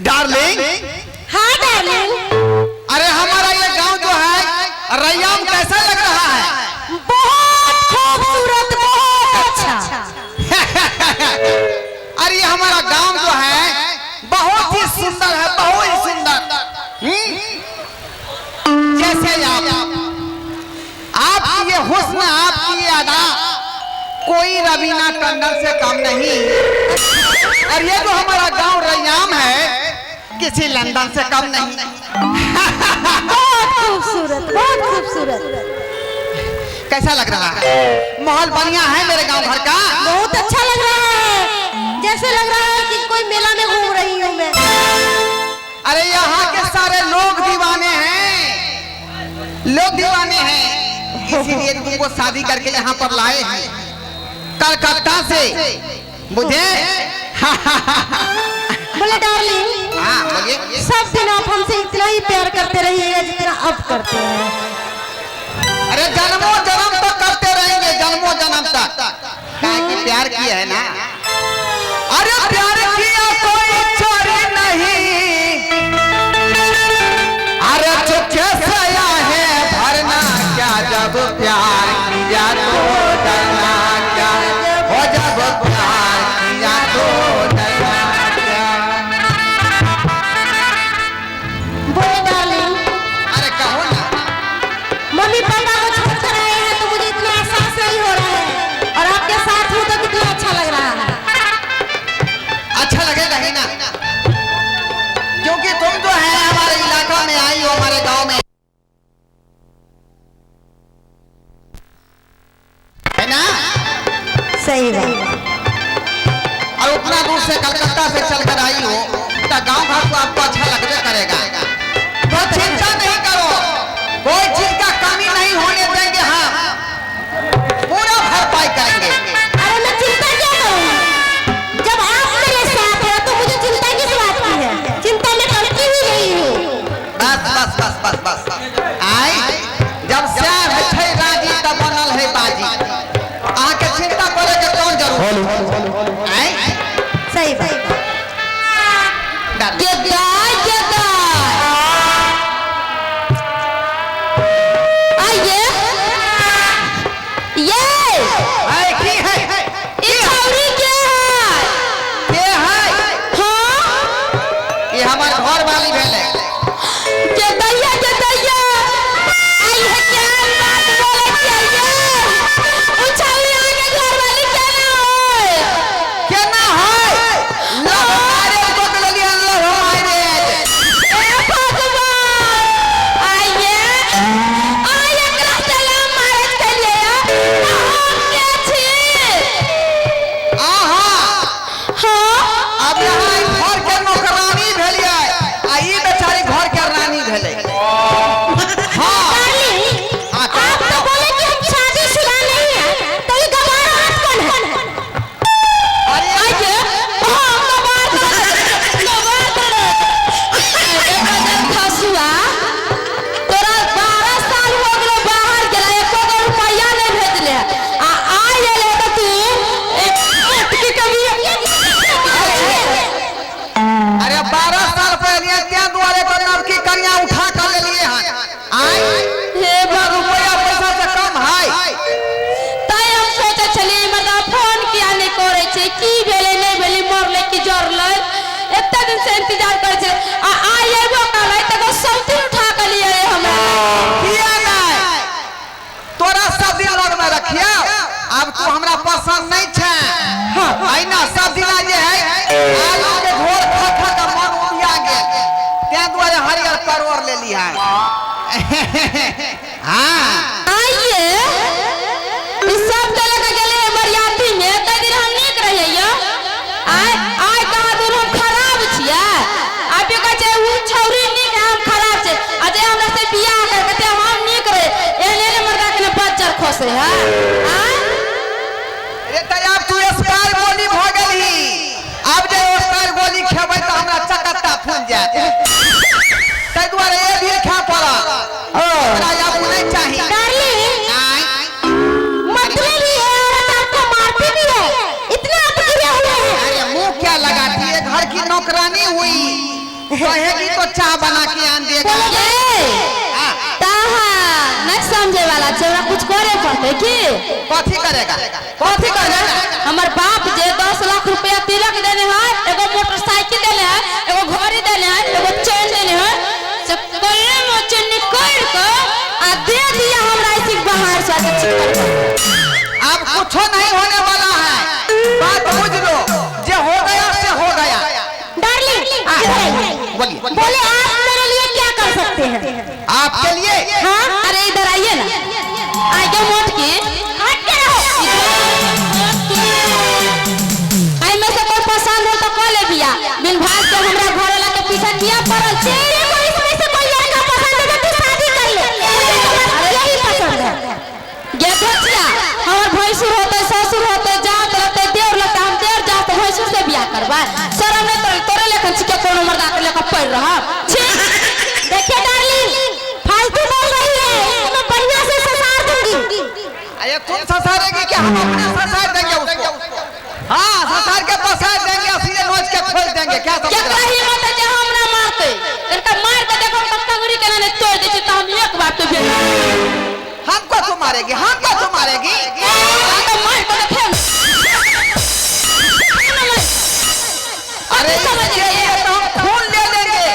Darling. हाँ darling. अरे हमारा ये गांव जो है रैयाम कैसा लग रहा है? बहुत खूबसूरत, बहुत अच्छा। अरे ये हमारा गांव जो है बहुत ही सुंदर है, बहुत ही सुंदर। जैसे आपकी ये हुस्न, आपकी ये अदा कोई रवीना टंडन से कम नहीं। और ये जो हमारा गांव रैयाम है किसी लंदन से कम नहीं। बहुत खूबसूरत, बहुत खूबसूरत। कैसा लग रहा है? माहौल बढ़िया है मेरे गांव घर का? बहुत अच्छा लग रहा है, जैसे लग रहा है कि कोई मेला में घूम रही हूँ मैं। अरे यहाँ के सारे लोग दीवाने हैं, लोग दीवाने हैं, इसीलिए तुमको शादी करके यहाँ पर लाए हैं कलकत्ता से। मुझे बोले डार्लिंग। हाँ बोलिए। सब दिन आप हमसे इतना ही प्यार करते रहिएगा जितना अब करते हैं। अरे जन्मों जन्म तक करते रहेंगे, जन्मों जन्म तक। काहे कि प्यार किया है ना। अरे प्यार किया कोई चोरी नहीं, अरे चुपके से आया है भरना क्या, जब प्यार किया तो डरना क्या, हो जब प्यार किया तो डरना क्या। बोले डार्लिंग। अरे कहो ना। मम्मी पापा को छोड़कर आए हैं तो मुझे इतना एहसास नहीं हो रहा है, और आपके साथ हूँ तो कितना अच्छा लग रहा है। अच्छा लगेगा ही ना, क्योंकि तुम जो है हमारे इलाका में आई हो, हमारे गांव में, है ना? सही बात। और उतना दूर से कलकत्ता से चलकर आई हो तो गांव घर को आपको अच्छा लगबे करेगा। तो चिंता नहीं करो, कोई चीज का कमी नहीं होने देंगे हम, पूरा भरपाई करेंगे। अरे मैं चिंता क्या करूँ, जब आप मेरे साथ हो तो मुझे चिंता किस बात की है? चिंता मैं करती ही नहीं हूँ। बस बस बस बस बस आई जब श्याम है छै राजी तब बनल है बाजी। आके चिंता करे के कौन जरूरत? आई सही बात। डार्लिंग। आइए ये है की है? ई छौरी के है? के है? हाँ ये हमार घर वाली भेले। के दैया, के दैया, आई है क्या बात बोले छियै ये? उ छौरी अहाँके घर वाली केना होय? केना है? लव मैरिज कऽ के लेलियै, लव मैरिज। ए भगवान, आइए आइ एकरा से लव मैरिज केलियै हम के छी? आहा हाँ अब यहाँ ई घर के नौकरानी भेलियै आ ई बेचारी घर के रानी भेलै। हाँ डार्लिंग, हाँ, आप तो बोले कि हम शादीशुदा नहीं है, तो ये गवार हाथ कौन है? अरे आइए, हाँ, गवार गवार खसुआ, तोरा 12 साल हो गेलो बाहर गेला, एको गो रुपैया नहीं भेजले, आ आइ एले तऽ तू एक मोटकी कभी। अरे 12 साल पहले त्या दुआरे पर नवकी कन्या उठा कर ले लिए हन। आय हे पूरा रुपया पैसा से कम है। तैं हम सोचै छलियै मतलब फोन किया नहि करै छै, की भेलै नहि भेलै, मरलै कि जरलै, एते दिन से इंतजार करै छै आ आइ एबो करलै तऽ एगो सौतीन उठा के लिए हमरा। किया नहीं? तोरा सब दिन लग में रखिया, अब तू हमरा पसंद नहीं छे। आई ना सब दिन जे है आलू के झोर खा खा के मन उबिया गेल, त्या दुआरे हरियर परोर ले लिया। हाँ आइए ई सब के लगे गेलै बरियाती में, तै दिन हम नीक रहियै यौ। आइ आइ कहाँ दिन हम खराब छियै? आब ई कहै छै उ छौरी नीक है हम खराब छै, आ जे हमरा से बियाह करके ते हम नीक रहे, एहन एहन मर्दा के ने बच्चर खोसे है। आइ अरे त आब तू स्पायर गोली भ गेलही, आब जे स्पायर गोली खेबै त हमरा चकत्ता फूल जायत, तै दुआरे एक दिन खाय पड़त। हमरा आब उ नहीं चाही। डार्लिंग, आय मतलब ये औरत आपको मारती भी है, इतना आप गिरे हुए हैं। अरे मुंह क्या लगाती है, घर की नौकरानी हुई। कहेगी तो चाय बना के आन देगा। ये ताहा नहीं समझे वाला छै, हमरा कुछ करे पड़ते की? कथी करेगा? कथी करेगा? हमर बाप जे 10 लाख रुपया तिलक देने है, एगो मोटरसाइकिल देने है, एगो घड़ी देने है, एगो चैन देने है, से कल्ले में चैन निकाल के आ दे दिया हमरा ऐसे बाहर से आके चिपकल। अब कुछ नहीं होने वाला है, बात बुझ लो, जो हो गया से हो गया। डार्लिंग बोलिए। बोले आप मेरे लिए क्या कर सकते हैं? आपके लिए? हाँ अरे इधर आइए ना, आगे मोट के हट के रहो। आई में से कोई पसंद हो तो कह ले बिया, बिन भाग के हमरा घर वाला के पीछा किया पड़ल छै। तेरे को इसमें से कोई लड़का पसंद है तो तू शादी कर ले, मुझे तो बस यही पसंद है। गे धोचिया हमर भैंसुर होते, ससुर होते, जात रहते, देवर लगता, हम देवर जात भैंसुर से बियाह करबा? शरम नहीं तोरे तोरे लेखन छिके कोनो मर्दा के लेकर पड़ रहा छी। देखिए डार्लिंग फालतू बोल रही है, मैं बढ़िया से ससार दूंगी। अरे तुम ससारेगी क्या? हम अपने ससार देंगे उसको। हाँ ससार के पसार देंगे, सीधे नोच के खोल देंगे। क्या समझ केकरा रहा है? हिम्मत है जे हमरा मारते? इनका मार के देखो तब तंगड़ी के ना तोड़ दे छी त हम एक बार तो भेल। हमको तू मारेगी? हमको तू मारेगी? हां तो मार के देखे। अरे समझ इसके गए। लिए तो हम खून ले लेंगे,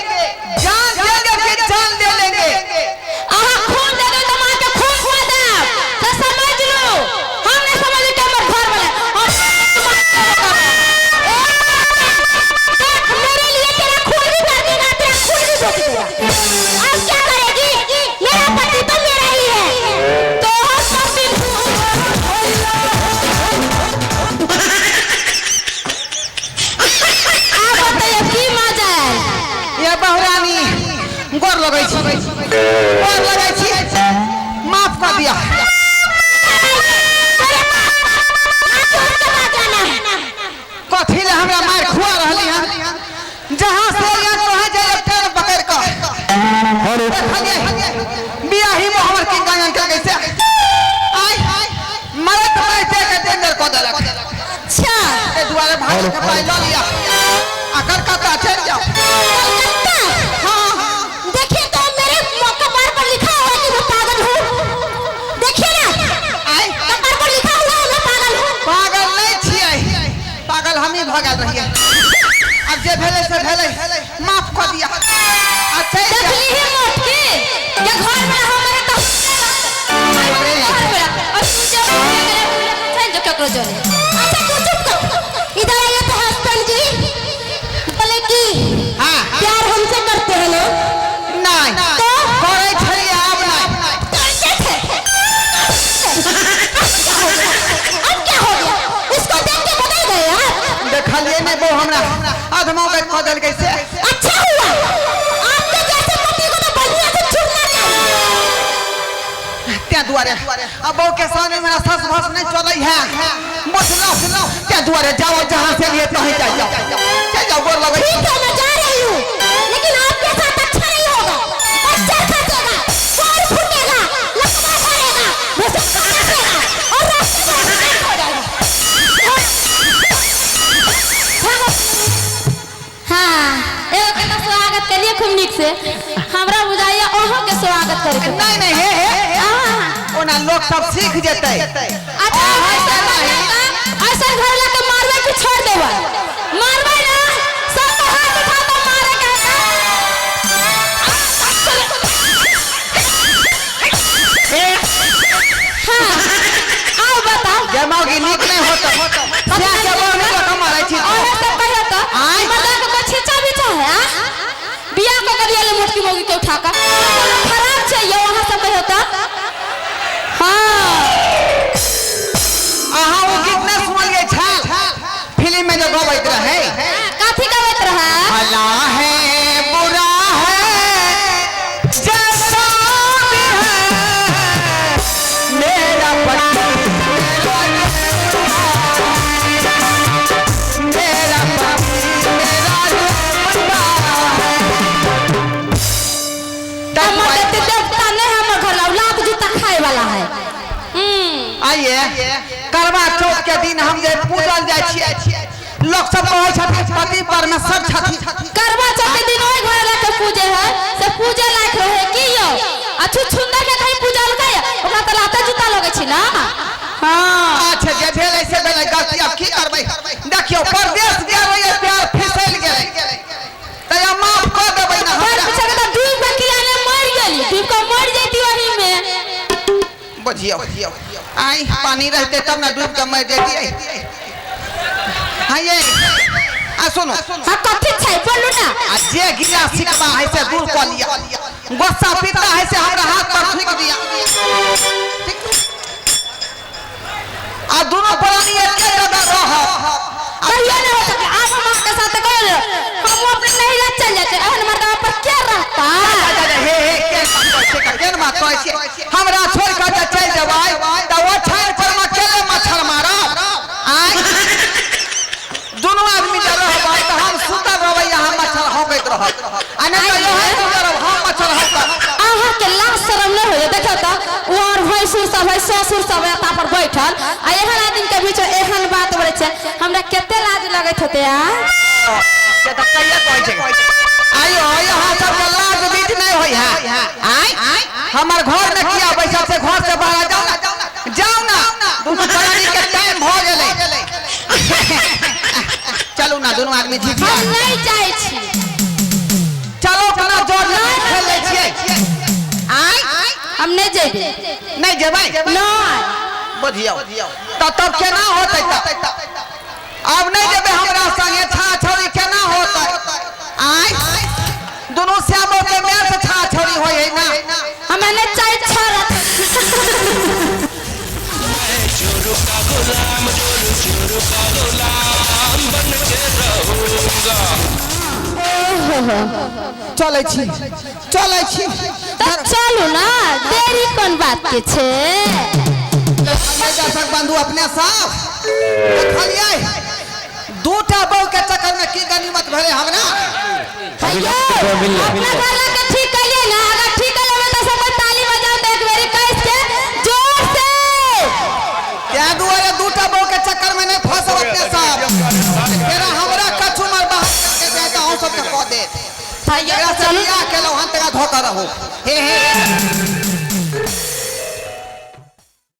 जान देंगे कि जान ले लेंगे। अहाँ खून दे दे तो मार के खून खुआ देब, तो समझ लो हम नहीं समझ के हमर घर वाला हम देख मेरे लिए तेरा खून भी कर देगा, तेरा खून भी झोंक देगा। अब क्या करेगी? मेरा पति तो मेरा ही है। तो हम पति आप बताइए की मजा है? ये बहुरानी गोर लगै छी, गोर लगै छी, माफ कर दिया। कथी ले हमरा मार खुआ रहली हन? जहाँ से यहाँ तोहे जाए ट्रेन पकड़ कर देखलिए बियाही में हमर की गायन के कैसे आई मरत मरते के डेंजर कऽ देलक। अच्छा ए दुआरे भाग के पाई लऽ लिया आकर कता चलि जाओ। कलकत्ता? हाँ हाँ देखिए तो मेरे कपार पर लिखा हुआ है कि मैं पागल हूँ। देखिए ना आई कपार पर लिखा हुआ है मैं पागल हूँ। पागल नहीं छियै, पागल हम ही भऽ गेल रहियै। अब जे भेलै से भेलै, माफ कऽ दिया। अच्छा देखली ही मोट के के घर में हमरे तो घर में और तू जे चल जो केकरो जोरे। अच्छा तू चुप कर, इधर आइए तो हस्बैंड जी बोले कि हाँ प्यार हमसे करते हैं ना? नहीं तो करै छलियै आब नहीं। करते थे, अब क्या हो गया? इसको देख के बदल गए आप? देखलियै नहि बौ हमरा अधमा के कऽ देलकै से। अच्छा हुआ, आपके जैसे पति को तो बढ़िया से चुनना चाहिए। तें दुआरे अब बहू के सामने मेरा सस भस नहीं चलै है, बुझलौ? तें दुआरे जाओ जहाँ से लिए तहीं जाओ, चल जाओ गोर लगै। ठीक है मैं जा रही हूँ, लेकिन आपके साथ अच्छा नहीं होगा। बच्चा खसेगा, पैर फूटेगा, लकवा भरेगा, मुझे काटेगा और रास्ते में एक्सीडेंट हो जाएगा। हाँ एगो के तो स्वागत करिए खूब नीक से, हमरा बुझाइए अहाँ के स्वागत करे के। नहीं नहीं हे हे ओना लोग सब सीख जेतै। अच्छा ऐसा घर ला के मारबै कि छोड़ देबै? मारबै ना, सब तो हाथ उठा तो मारे के है। हाँ आओ बताओ। जे मौगी नीक नहीं होत से के बहू नहीं लोक मारै छी। और सब कहियो तो आय। मर्दा के कोई छिचा बिचा है? आ बियाह को करिए ले मोटकी मोगी के उठा का कोनो खराब छै यो अहाँ सब कहियो तो। हाँ अहाँ ओ गीत नहि सुनलियै छल फिल्म में जो गबैत रहे? कथी गबैत रहे? भला है बुरा है जैसा भी है मेरा पति मेरा पति मेरा देवता है। हमर देवता नहीं, हमर घर ला लात जूता खाए वाला है। आइए करवा चौथ के दिन हम जे पूजल जाइ छियै, लोक सब कहै छथिन पति परमेश्वर छथिन। करवा चौथ के दिन ओहि घर पूजे लायक रहे की यौ? आ छुछुंदर के कहीं पूजल गए ओकरा त लाते जूता लगै छै ना। हां अच्छा जे भेलै से भेलै, गलती आब की करबै? देखियौ परदेश गेल रहियै, प्यार फिसलि गेलै, तैया माफ कऽ देबै ना पर हमरा। पीछे के त डूब के किया ने मर गेली, डूब के मर जैती ओही में। बुझियौ आई पानी रहते तब ना डूब के मर जैतियै। हाँ ये आ सुनो, हां कथी छै बोलू ना। आ जे गिला सिकबा है से दूर कऽ लिअ, गुस्सा पीता है से हमरा हाथ पर थूकि दिया। ठीक? आ दोनों प्राणी एके जगह रहब। कहियो नहीं हो सके। आप हम आपके साथ कहियो हम अपने नहीं रह चल जाते, एहन मर्दवा पर क्या रहता? हे हे के बात कहै छियै, केहन बात कहै छियै? हमरा छोड़ि कऽ जे चलि जेबै तऽ ओ छानि पर मे केले मच्छर मारब? आँय दुनू आदमी जे रहबै तऽ हम सुतल रहबै, अहाँ मच्छर हौकैत रहब, आ नहि तऽ इएह करब हम मच्छर हौकब। अहाँ के लाज शरम नहीं होइए? देखो तो वो और भैंसुर सब है, ससुर सब है ता पर बैठल, आ एहन आदमी के बीच एहन बात बोलै छै, हमरा कते लाज लगैत होते। आ से तऽ कहिया कहै छै। आइयो यहाँ सबके लाज बीज नहि होइ है। आँय हमर घर मे किया बैसल छै? घर से बाहर जाउ ना, जाउ ना, दुनू प्राणी के टाइम भऽ गेलै। चलू ना दुनू आदमी झिझिया। हम नहीं जाइ छी। चलो अपना जोर लगा खेल लै छियै। आँय हम नहीं जेबै। नहि जेबै? नहीं। बुझियौ तऽ तब केना होतै? तऽ आब नहि जेबै हमरा संगे, छा छौरी केना होतै? आँय दुनू श्यामो के मेल से छा छौरी होइ है ना। हमें नहीं चाहे छौरा। चलै छी, चलै छी। तो चलू ना, देरी कोन बात के छै? दर्शक बंधु अपने साफ देखलियै दूटा बहू के चक्कर में की गनीमत भेलै हमरा। हैयो अपना घर लग के ठीक करिए ना, अगर ठीक कर लेबै तो सब ताली बजाओ तो एक बेरी कस के जोर से। त्या दुआरे दूटा बहू के चक्कर में नहीं फंसब अपने साहब। तेरा हमरा कछु मर बाहर करके दे तऽ अहूँ सबके कऽ देत। हैयो एकरा से चलू बियाह केलहुँ हन तकरा धोखा रहू। हे हे।